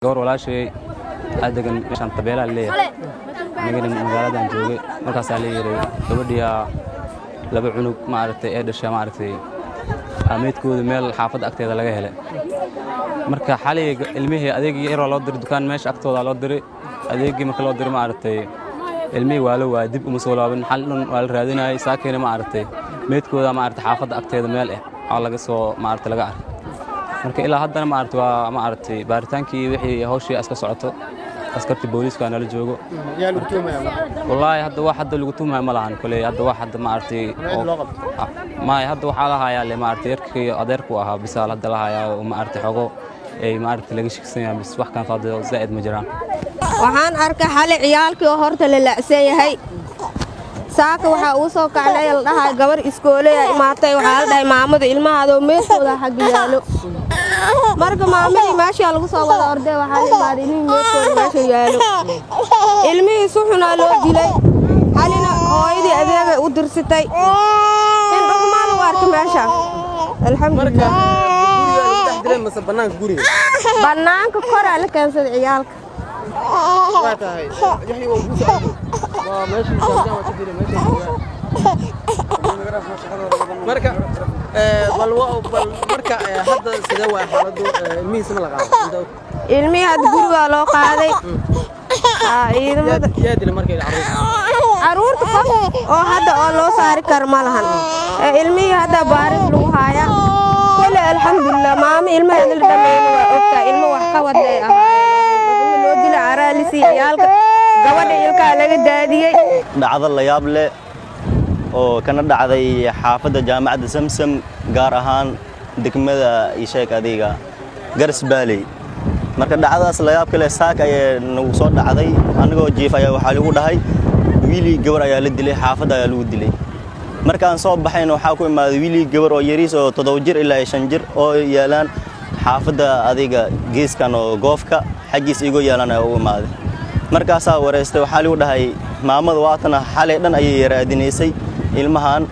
Gabar walaashay aa degan meeshaan tabeelaa leeyahay. Anigana magaaladan joogay. Markaasaa la yeeray gabadhiyaa laba cunug maaragtay ee dhasha maaragtay meydkooda meel xaafadda agteeda laga helay. Marka xalay ilmihii adeegii yaroo loo diray dukaan meesha agtooda loo diray. Adeegii marka loo diray maaragtay ilmihii waa la waayay, dib uma soo laaban. Xal dhan waa la raadinayay. Saakayna maaragtay meydkooda maaragtay xaafadda agteeda meel ah oo laga soo maaragtay laga arkay. Marka ilaa haddana maaragtay waa maaragtay baaritaankii wixii hawshii iska socoto, askartii booliiska nala joogo. Yaa lagu tuhmaya marka? Wallaahi hadda wax hadda lagu tuhmayo ma lahan. Koley hadda wax hadda maaragtay cid loo qabto? Maay, hadda waxaa la hayaa le maaragtay yarkii adeerku ahaa bisaal hadda la hayaa oo maaragtay xogo ay maaragtay laga shiksan yahay bis. Wax kan hadda zaa'id ma jiraan. Waxaan arkay xalay ciyaalkii oo horta la la'san yahay. Saaka waxaa uu soo kacnay la dhahay gabar iskooleya imaatay. Waxaa la dhahay maamada ilmahaadoo meydkooda xagga yaalo. Marka maamadii meeshaa lagu soo wada orday. Waxaa la imaaday ilmihii meydkooda meesha yaalo. Ilmihii si xunaa loo dilay. Xalina hooyadii adeegay u dirsatay. Indhuhumaa lagu arkay meesha. Marka Alxamdulilah. Guriga lagu dhex dilay mase bannaanka guriga? Bannaanka koraa la keensaday ciyaalka. Waa tahay. Yaxya waa kuu socday, waa meeshii jaamacad ka jiray meesha. Marka bal bal marka hadda sidee waa xaaladdu? Ilmihiisa ma la qaaday? Ilmihii hadda gurigaa loo qaaday. Haa, ciidamada. Yaa dilay markay carruurta? Caruurta qof oo hadda oo loo saari karo ma lahan. Ee ilmihii hadda baaris lagu haayaa kole. Alxamdulilah, maamo ilmaheeda la dhameeyna waa ogtaa. Ilmo wax ka wadlay ahaayeen loo dila caraalisi ciyaalka. Gabadha ilkaa laga daadiyey. Dhacdo la yaab leh oo kana dhacday xaafadda Jaamacadda Samsam, gaar ahaan degmada isheeg adiga Garas Baaley. Marka dhacdadaas la yaab kale saak ayay nagu soo dhacday. Anigoo jiif ayaa waxaa lagu dhahay wiilii gabar ayaa la dilay, xaafadda ayaa lagu dilay. Markaan soo baxayna waxaa ku imaaday wiilii gabar oo yariis oo 7 jir ilaa 5 jir oo yaalaan xaafadda adiga geeskan oo goofka xaggiis igoo yaalaan ayaa ugu imaaday. Markaasaa wareystay. Waxaa lagu dhahay maamada waatana xalay dhan ayay raadinaysay ilmahan.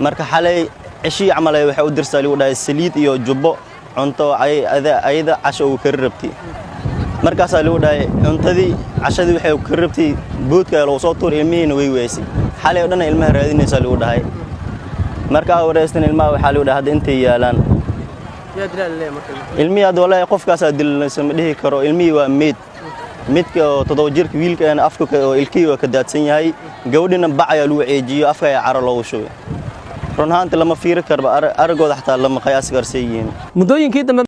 Marka xalay ceshii camal ay waxay u dirsaa lagu dhahay saliid iyo jubbo cunto ayada casho ugu kari rabtay. Markaasaa lagu dhahay cuntadii cashadii waxay u kari rabtay boodka ayaa lagu soo tuuray, ilmihiina way weysay. Xalay oo dhan ay ilmaha raadinaysaa lagu dhahay. Markaa wareystan ilmaha waxaa lagu dhahay hadda intay yaalaan. Yaa dilaa laleeyahay marka? Ilmihii hadda wallaahi qofkaasaa dilanaysa ma dhihi karo. Ilmihii waa meyd. Midka oo 7 jirka wiilkaana afka oo ilkihii waa ka daadsan yahay. Gabadhina bac ayaa lagu ceejiyo, afka ayaa caro loogu shubay. Run ahaantii lama fiiri karba aragooda, xataa lama qiyaasi karsay yihiin. Muddooyinkii dambe.